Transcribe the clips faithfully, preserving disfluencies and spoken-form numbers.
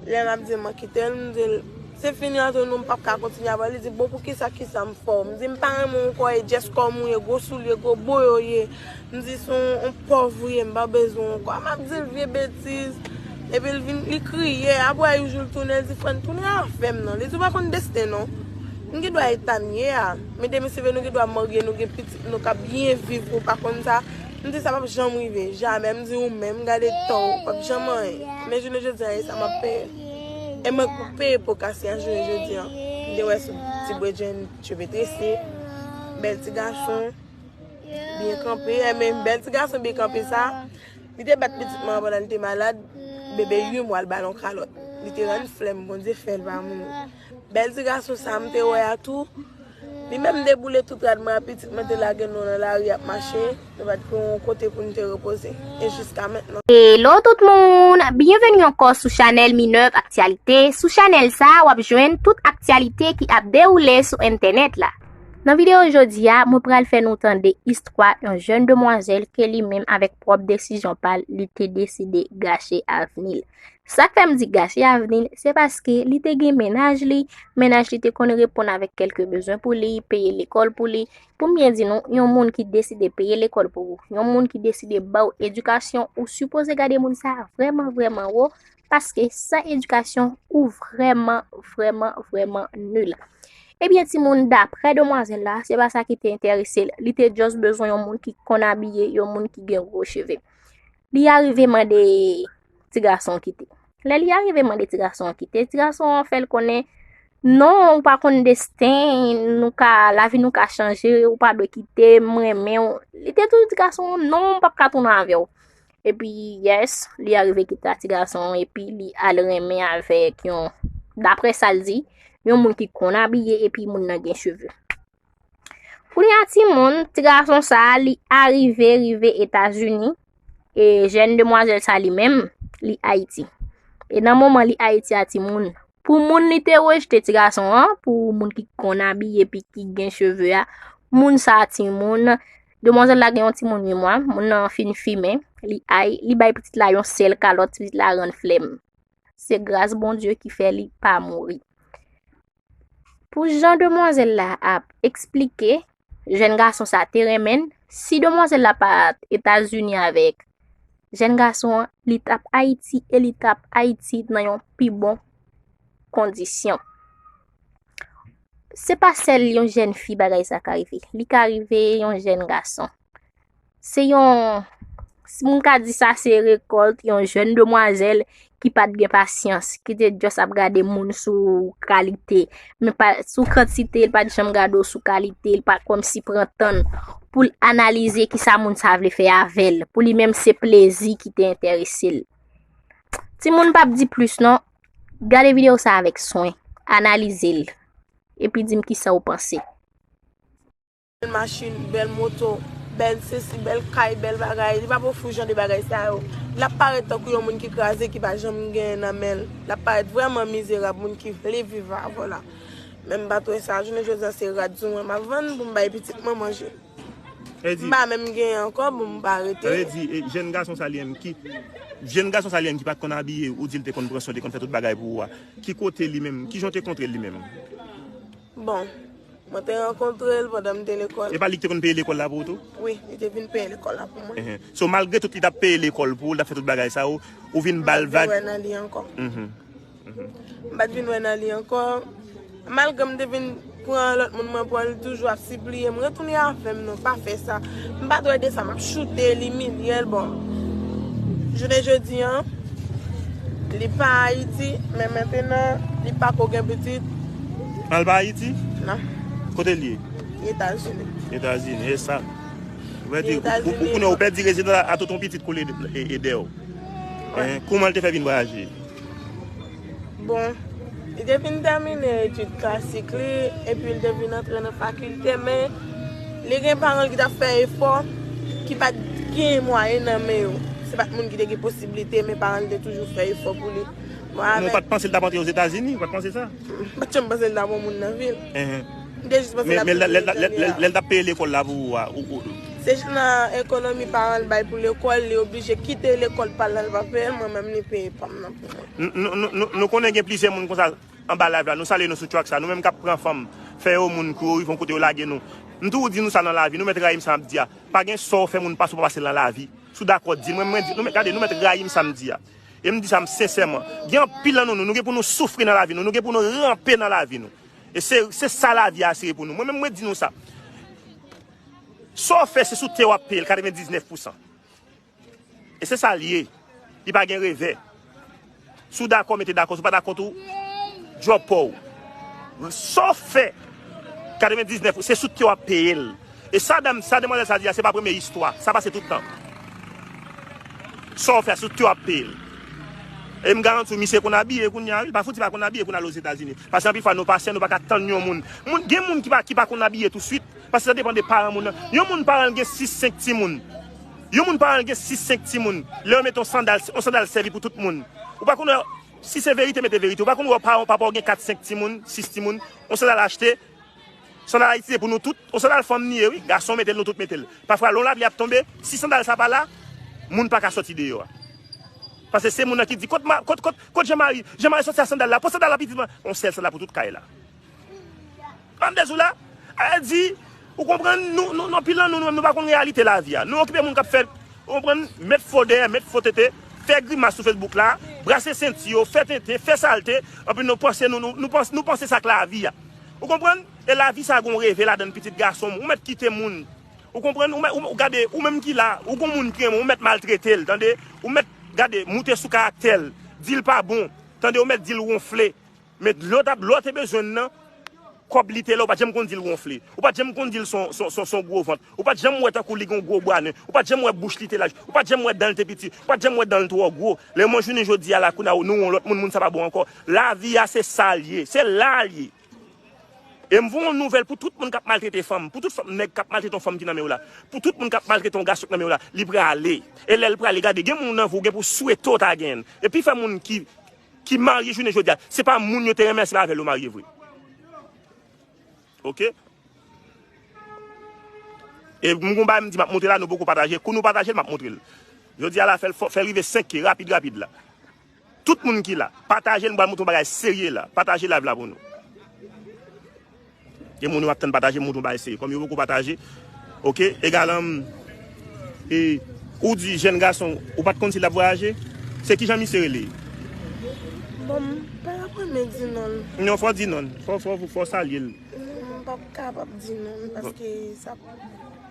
Lè l ap di m mwen kite l, m di l, se fini ant nou, m p ap ka kontinye avè w. Li di, bon, poukisa, kisa m fè w? M di, m pa renmen w ankò, e djès kòm ou ye, gwo soulye, gwo boyo w ye. M di, se yon, yon pòv ou ye, m pa bezwen w ankò. M ap di l vye betiz. Epi l vin, li kriye. Apre, yon jou l tounen, l di, frè m, tounen avè m non. Li di, ou pa konn desten non. M gen dwa eta m ye a. Medam, mesye, nou gen dwa marye, nou gen pitit, nou ka byen viv, ou pa konn sa. M di, sa p ap janm rive, jamè. M di, ou menm, gade tan w, p ap janm anyen. Men jounen jodi a, e sa m ap peye. E mwen k pou peye po kase a jounen jodi a. M te wè sou ti bredjenn, cheve trese, bèl ti gason, byen kanpe. E men bèl ti gason byen kanpe sa, li te bat pitit mwen an pandan li te malad, bebe uit mwa, l ba l yon kalòt. Li te rann flè m, Bondye fè l pa mouri. Bèl ti gason sa m te wè a tou, li menm deboule tout rad mwen a, pitit mwen te lage nou nan lari ap mache, nou pa t gen yon kote pou n te repoze. E jiska mentnan. Hello tout moun, byenveni ankò sou chanèl Minerve Aktyalite. Sou chanèl sa a, w ap jwenn tout aktyalite ki ap dewoule sou entènèt la. Nan videyo jodi a, mwen pral fè nou tande istwa yon jèn demwazèl ke li menm avèk pwòp desizyon pa l, li te deside gache avni l. Sa k fè m di gache avni l, se paske li te gen mennaj li, mennaj li te konn reponn avèk kèlke bezwen pou li, peye lekòl pou li. Pou m byen di nou, yon moun ki deside peye lekòl pou ou, yon moun ki deside ba w edikasyon, ou sipoze gade moun sa a vrèman, vrèman wo, paske san edikasyon, ou vrèman, vrèman, vrèman nil. Ebyen, timoun, daprè demwazèl la, se pa sa ki te enterese l. Li te just bezwen yon moun ki konn abiye, yon moun ki gen gwo cheve. Li arive mande ti gason an kite. Lè li arive mande ti gason an kite, ti gason an fè l konnen, non, ou pa konn desten, nou ka, lavi nou ka chanje, ou pa dwe kite m, m renmen w. Li te tou di gason an, non, m p ap ka tounen avè w. Epi, yes, li arive kite a ti gason an, epi li al renmen avèk yon, daprè sa l di, yon moun ki konn abiye, epi moun nan gen cheve. Kounye a timoun, ti gason sa a, li arive, rive Etazini, e jèn demwazèl sa li menm, li Ayiti. E nan moman li Ayiti a timoun, pou moun li te rejte ti gason an, pou moun ki konn abiye epi ki gen cheve a, moun sa a timoun, demwazèl la gen yon timoun uit mwa, moun nan fin fimen, li ay, li bay pitit la yon sèl kalòt, pitit la rann flèm. Se gras Bondye ki fè li pa mouri. Pou jan demwazèl la ap eksplike, jèn gason sa te renmen l, si demwazèl la pa t Etazini avèk jèn gason an, li t ap Ayiti e li t ap Ayiti nan yon pi bon kondisyon. Se pa sèl yon jèn fi bagay sa ka rive. Li ka rive yon jèn gason. Se yon, si moun ka di sa, se rekòlt yon jèn demwazèl ki pa t gen pasyans, ki te just ap gade moun sou kalite, men pa sou kantite, li pa t janm gade w sou kalite, li pa t kòmsi pran tan pou l analize kisa moun sa vle fè avè l. Pou li menm, se plezi ki te enterese l. Timoun, p ap di plis non, gade videyo sa avèk swen, analize l, epi di m kisa w panse. Bèl machin, bèl moto, bèl sesi, bèl kay, bèl bagay. Li p ap ofri w jan de bagay sa yo. L ap parèt tankou yon moun ki kraze, ki pa janm genyen nan men l. L ap parèt vrèman mizerab, moun ki vle viv avè w la. Men m pa t wè sa. Jounen jodi a, se rad sou mwen m ap vann pou m bay pitit mwen manje. M pa menm genyen ankò, bon, m pa rete. Sa vle di, e, jèn gason sa li menm ki, jèn gason sa li menm ki pa t konn abiye, ou di l te konn pran swen, te konn fè tout bagay pou ou a. Ki kote li menm? Kijan w te kontre l li menm? Bon, mwen te rankontre l pandan m te lekòl. E pa li ki te konn peye lekòl la pou ou tou? Wi, li te vin peye lekòl la pou mwen. Enhen. So, malgre tout li t ap peye lekòl pou ou, l t ap fè tout bagay sa yo, ou vin ba l vag. M pa t vin wè nan li ankò. Mhm. Mhm. M pa t vin wè nan li ankò. Malgre m te vin pran lòt moun, mwen pran, li toujou ap sipliye m, retounen avè m non, pa fè sa. M pa t wè de sa, m ap choute l, imilye l, bon. Jounen jodi a, li pa Ayiti, men mentnan, li pako gen pitit. Al pa Ayiti? Non. Kote l ye? Etazini. Etazini, e sa. Ou pèdi, ou, ou, ou konnen ou pèdi rezidans a, a tonton pitit kole e, e, e dèyè w. Wi. Enhen, kouman l te fè vin vwayaje? Bon, li te fin tèmine etid klasik li, epi l te vin antre nan fakilte, men li gen paran l ki t ap fè efò, ki pa t gen mwayen nan men yo. Se pa t moun ki te gen posiblite, men paran l te toujou fè efò pou li. Bon, men ou pa t panse l t ap antre Ozetazini? Ou pa t panse sa? M pa t janm panse l t ap yon moun nan vi l. Enhen. M te jis panse l ap vin Etazini a. Men, men lè, lè, lè, lè, lè l t ap peye lekòl la pou ou a, ou, ou, Deja ekonomi paran l bay pou lekòl, li oblije kite lekòl pa l nan, li pa peye l, mwen menm li peye pa m nan pou mwen. Nou, nou, nou, nou, nou konnen gen plizyè moun konsa anba live la. Nou salye nou sou track sa. Nou menm k ap pran fanm, fè yo moun kou yo rive yon kote yo lage nou. M toujou di nou sa nan lavi, nou mèt rayi m sa m ap di a. Pa gen sa w fè moun pase w pa pase l nan lavi. Si w dakò di l, mwen, mwen di, nou mèt, gade, nou mèt rayi m sa m di a. E m di sa m sensèman. Gen anpil nan nou, nou, nou gen pou nou soufri nan lavi nou, nou gen pou nou ranpe nan lavi nou. E se, se sa lavi a asire pou nou. Mwen menm, mwen di nou sa. Sa w fè, se sou tè w ap peye l, katrevendiznèf pousan. E se sa l ye. Li pa gen revè. Si w dakò, mete dakò. Si w pa dakò tou, djòb pa w. Sa w fè, katrevendiznèf, se sou tè w ap peye l. E sa dam, sa demwazèl sa di a, se pa premye istwa. Sa pase tout tan. Sa w fè, sou tè w ap peye l. E m garanti w, misye konn abiye kounye a, wi. Li pa fouti pa konn abiye pou n al Ozetazini. Paske anpil fwa, nou pasyè, nou pa ka tann yon moun. Moun, gen moun ki pa, ki pa konn abiye tousuit. Paske sa depann de paran moun nan. Yon moun paran l gen sis, senk timoun. Yon moun paran l gen sis, senk timoun. Lè yo mete yon sandal, yon sandal sèvi pou tout moun. Ou pa konn wè, si se verite, mete verite. Ou pa konn wè paran, papa w gen kat, senk timoun, sis timoun. Yon sandal achte, sandal Ayiti se pou nou tout. Yon sandal fanm li ye, wi. Gason mete l, nou tout mete l. Pafwa, lè yon lapli ap tonbe, si sandal sa pa la, moun pa ka sòti deyò a. Paske se moun nan ki di, kot, ma, kot, kot, kot Jean Marie? Jean Marie sòti ak sandal la. Pran sandal la, pitit mwen. Yon sèl sandal pou tout kay la. Ann de sou la, a di, ou konprann, nou, nou, nou, anpil nan nou, nou menm, nou pa konn reyalite lavi a. Nou okipe moun k ap fè, ou konprann, met fo dèyè, met fo tete, fè grimas sou Facebook la, brase senti yo, fè tenten, fè salte, anpi nou panse, nou, nou, nou panse, nou panse sa k lavi a. Ou konprann? E lavi sa gon reve ladann pitit gason m. Ou mèt kite moun. Ou konprann? Ou mèt, ou, ou gade, ou menm ki la, ou gon moun ki renmen w, ou mèt maltrete l, tande? Ou mèt, gade, moute sou karaktè l, di l pa bon, tande? Ou mèt di l wonfle. Men lè w t ap, lè w te bezwen l nan, kòb li te la, ou pa t janm konn di l wonfle. Ou pa t janm konn di l son, son, son, son gwo vant. Ou pa t janm wè tankou li gon gwo bwa nen. Ou pa t janm wè bouch li te laj. Ou pa t janm wè dan l te piti. Ou pa t janm wè dan l twò gwo. Lè mwen jounen jodi a la, kounye a, nou yon lòt moun, moun sa pa bon ankò. Lavi a se sa l ye. Se la l ye. E m voye yon nouvèl pou tout moun k ap maltrete fanm, pou tout fanm, nèg k ap maltrete yon fanm ki nan men w la, pou tout moun k ap maltrete yon gason ki nan men w la, li prale. E lè l prale, gade, gen moun nan vi w gen pou swete w ta genyen l. Epi fè moun ki, ki marye jounen jodi a, se pa moun yo te renmen ansanm avè l yo marye vre. Oke? E m gon bagay m di m ap montre la, nou poko pataje. Kou nou pataje l, m ap montre l. Jodi a la, fè l fò, fè l rive senk K, rapid, rapid la. Tout moun ki la, pataje l, m pral montre yon bagay serye la. Pataje live la pou nou. Gen moun yo ap tann pataje, m montre yon bagay serye. Kòm yo poko pataje, oke, egal, e, ou di jèn gason, ou pa t konn si l ap vwayaje? Se kijan misye rele? Bon, m pa t ap renmen di non l. Non, fò di non l. Fò, fò, fò salye l. M p ap kapab di non l, paske sa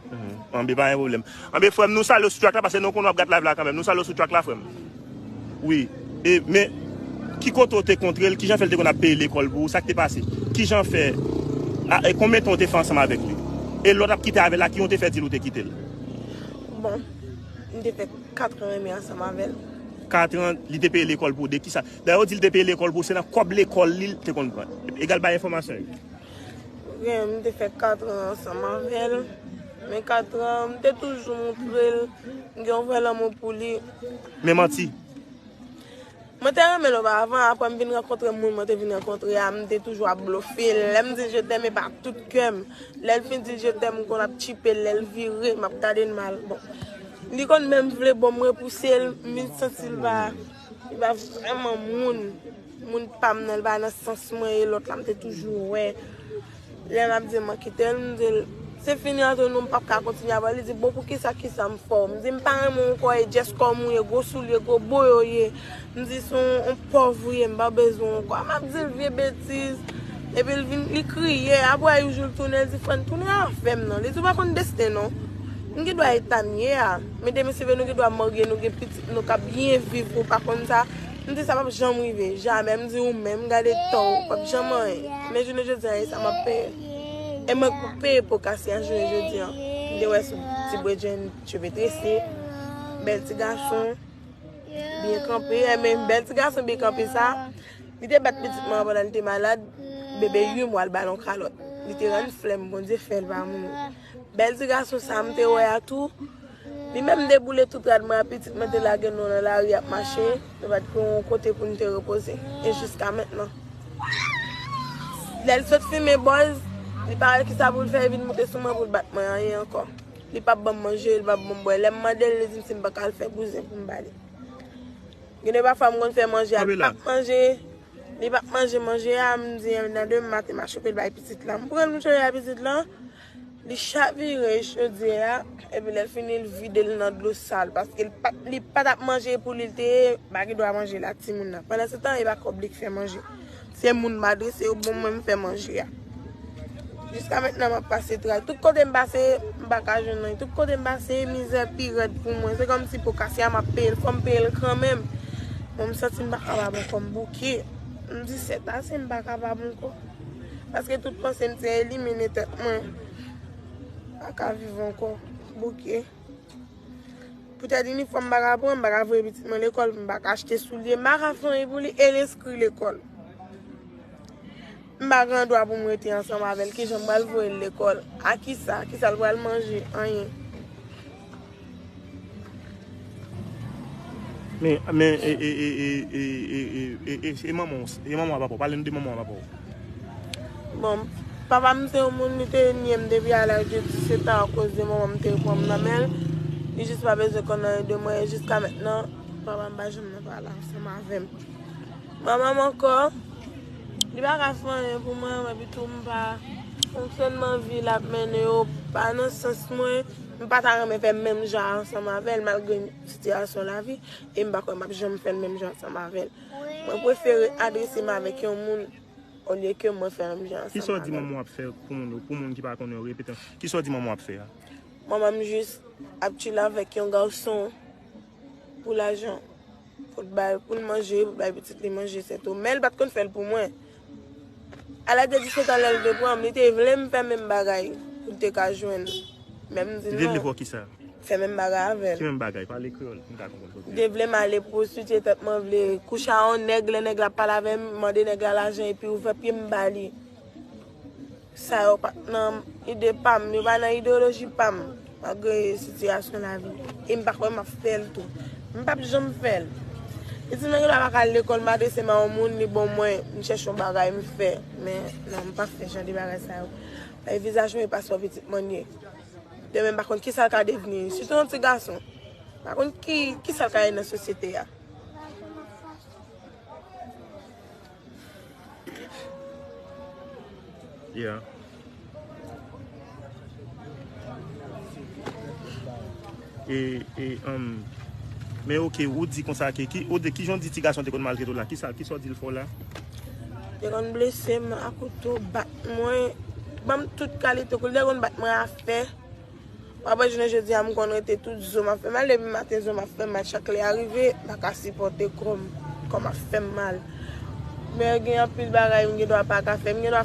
Mhm. Anben, pa gen pwoblèm. Anben, frè m, nou salye w sou track la, paske nou konnen w ap gad live la kanmenm. Nou salye w sou track la, frè m. Wi. E, men, ki kote w te kontre l? Kijan fè l te konn ap peye lekòl pou ou? Sa k te pase? Kijan fè? A, e konbyen tan w te fè ansanm avèk li? E lè w t ap kite avè l la, kijan w te fè di l ou te kite l? Bon, m te fè katran renmen ansanm avè l. Katran, li te peye lekòl pou ou. De kisa? Dayè, w di l te peye lekòl pou ou, se nan kòb lekòl li l te konn pran. Egal bay enfòmasyon yo. Gen, m te fè katran ansanm avè l. Men katran, m te toujou montre l m gen yon vrè lanmou pou li. Men manti. Mwen te renmen l oparavan, apre m vin rankontre moun mwen te vin rankontre a, m te toujou ap blofe l. Lè m di l je t'aime, e pa tout kè m. Lè l fin di l je t'aime, m konn ap tchipe l, lè l vire, m ap gade l mal. Bon. Li konn menm vle bon, m repouse l, m vin santi l pa, li pa vrèman moun. Moun pa m nan, li pa nan sans mwen, e lòt la m te toujou wè. Lè l ap di m mwen kite l, m di l, se fini ant nou, m p ap ka kontinye avè w. Li di, bon, poukisa, kisa m fè w? M di, m pa renmen w ankò, e jès kòm ou ye, gwo soulye, gwo boyo w ye. M di, se yon, yon pòv ou ye, m pa bezwen w ankò. M ap di l vye betiz. Epi l vin, li kriye. Apre yon jou, l tounen, l di, frè m, tounen avè m non. Li di, ou pa konn desten non. M gen dwa Etàn ye a. Men demen si Dye vle, nou gen dwa marye, nou gen pitit, nou ka byen viv, ou pa konn sa. M di sa p ap janm rive, jamè. M di ou menm, gade tò w, p ap janm anyen. Men jounen jodi a, e sa m ap peye. E mwen k pou peye po kase a jounen jodi a. M te wè sou ti bredjenn cheve trese, bèl ti gason, byen kanpe. E men bèl ti gason byen kanpe sa, li te bat pitit mwen an pandan li te malad. Bebe uit mwa, l ba l yon kalòt. Li te rann flè m, Bondye fè l pa mouri. Bèl ti gason sa a m te wè a tou, li menm deboule tout rad mwen a, pitit mwen te lage nou nan lari ap mache, nou pa t gen yon kote pou n te repoze. E jiska mentnan. Lè l sot fimen bòz, li pa wè kisa pou l fè, li vin moute sou mwen pou l bat mwen anyen ankò. Li p ap ban m manje, li p ap ban m bwè. Lè m mande l, li di m si m pa ka al fè bouzen pou m ba li. Gen de pafwa m konn fè manje a, li p ap manje. Li p ap manje manje a, m di nan demen maten m a chope l bay pitit la. M pran l m chope bay pitit la. Li chavire chodyè a, epi lè l fini, l vide l nan dlo sal, paske li pa, li pa t ap manje pou li, l te pa gen dwa manje l ak timoun nan. Pandan se tan, e pa kòb li k fè manje. Se moun m adrese yo, bon, mwen m fè manje a. Jiska mentnan, m ap pase tray. Tout kote m pase, m pa ka jwenn anyen. Tout kote m pase, mizè pi rèd pou mwen. Se kòmsi po kase a, m ap peye l, fò m peye l kanmenm. Mwen, m santi m pa kapab ankò, m bouke. M di, sèt ase, m pa kapab ankò. Paske tout panse m te elimine tèt mwen. M pa ka viv ankò. Bouke. Poutèt inifòm m pa ka pran, m pa ka voye pitit mwen lekòl, m pa ka achte soulye, m pa ka fè anyen pou li e l enskri lekòl. M pa gen dwa pou m rete ansanm avè l. Kijan m pral voye l lekòl? A kisa? Kisa l pral manje? Anyen. Men, men, e, e, e, e, e, e, e, e, e, e manman w, e manman w a papa w. Pale n de manman w a papa w. Bon, papa m se yon moun, li te nye m depi a laj de disèt an akoz de manman m te pran m nan men l. Li jis pa bezwen konn anyen de mwen. E jiska mentnan, papa m pa janm nan pale ansanm avè m. Manman m ankò, li pa ka fè anyen pou mwen, epi tou m pa, fonksyònman vi l ap mennen yo pa nan sans mwen. M pa ta renmen fè menm jan ansanm avè l, malgre sitiyasyon lavi, e m pa kwè m ap janm fè l menm jan ansanm avè l. Mwen prefere adrese m avèk yon moun olye ke mwen fè menm jan ansanm avè l. Kisa w di manman w ap fè pou moun yo, pou moun ki pa konnen yo, repete. Kisa w di manman w ap fè a? Manman m jis ap chile avèk yon gason pou lajan. Pou l bay, pou l manje, pou l bay pitit li manje, se tou. Men l pa t konn fè l pou mwen. A laj de disèt an, lè l te pran m, li te vle m fè menm bagay pou l te ka jwenn. Men m di non. Li te vle fè w kisa? Fè menm bagay avè l. Ki menm bagay? Pale kreyòl, m ka konprann. Li te vle m ale pwostitiye tèt mwen, vle kouche a yon nèg, lè nèg la ap pale avè m, mande nèg la lajan, epi ouvè pye m ba li. Sa yo pa t nan ide pa m, yo pa nan ideyoloji pa m, malgre sitiyasyon lavi. E m pa kwè m ap fè l tou. M p ap janm fè l. Pitit mwen gen dwa pa ka al lekòl, m adrese m a yon moun, li ban mwen, m chèche yon bagay, m fè. Men non, m p ap fè jan de bagay sa yo. Bay vizaj mwen e pase yon pitit mwen ye. Demen, m pa konn kisa l ka devni. Sitou yon ti gason. M pa konn ki, kisa l ka ye nan sosyete a. Yeah. E, e, um, men oke, ou di konsa ke, ki, ou di, kijan w di ti gason te konn maltrete w la? Kisa, kisa w di l fè w la? Te konn blese m a kouto, bat mwen, ban m tout kalite kou, li te konn bat mwen a fè. Apre jounen jodi a, m konn rete tout zo m ap fè mal. Depi maten zo m ap fè mal. Chak lè a rive, m pa ka sipòte kò m. Kò m ap fè m mal. Men gen anpil bagay m gen dwa pa ka fè. M gen dwa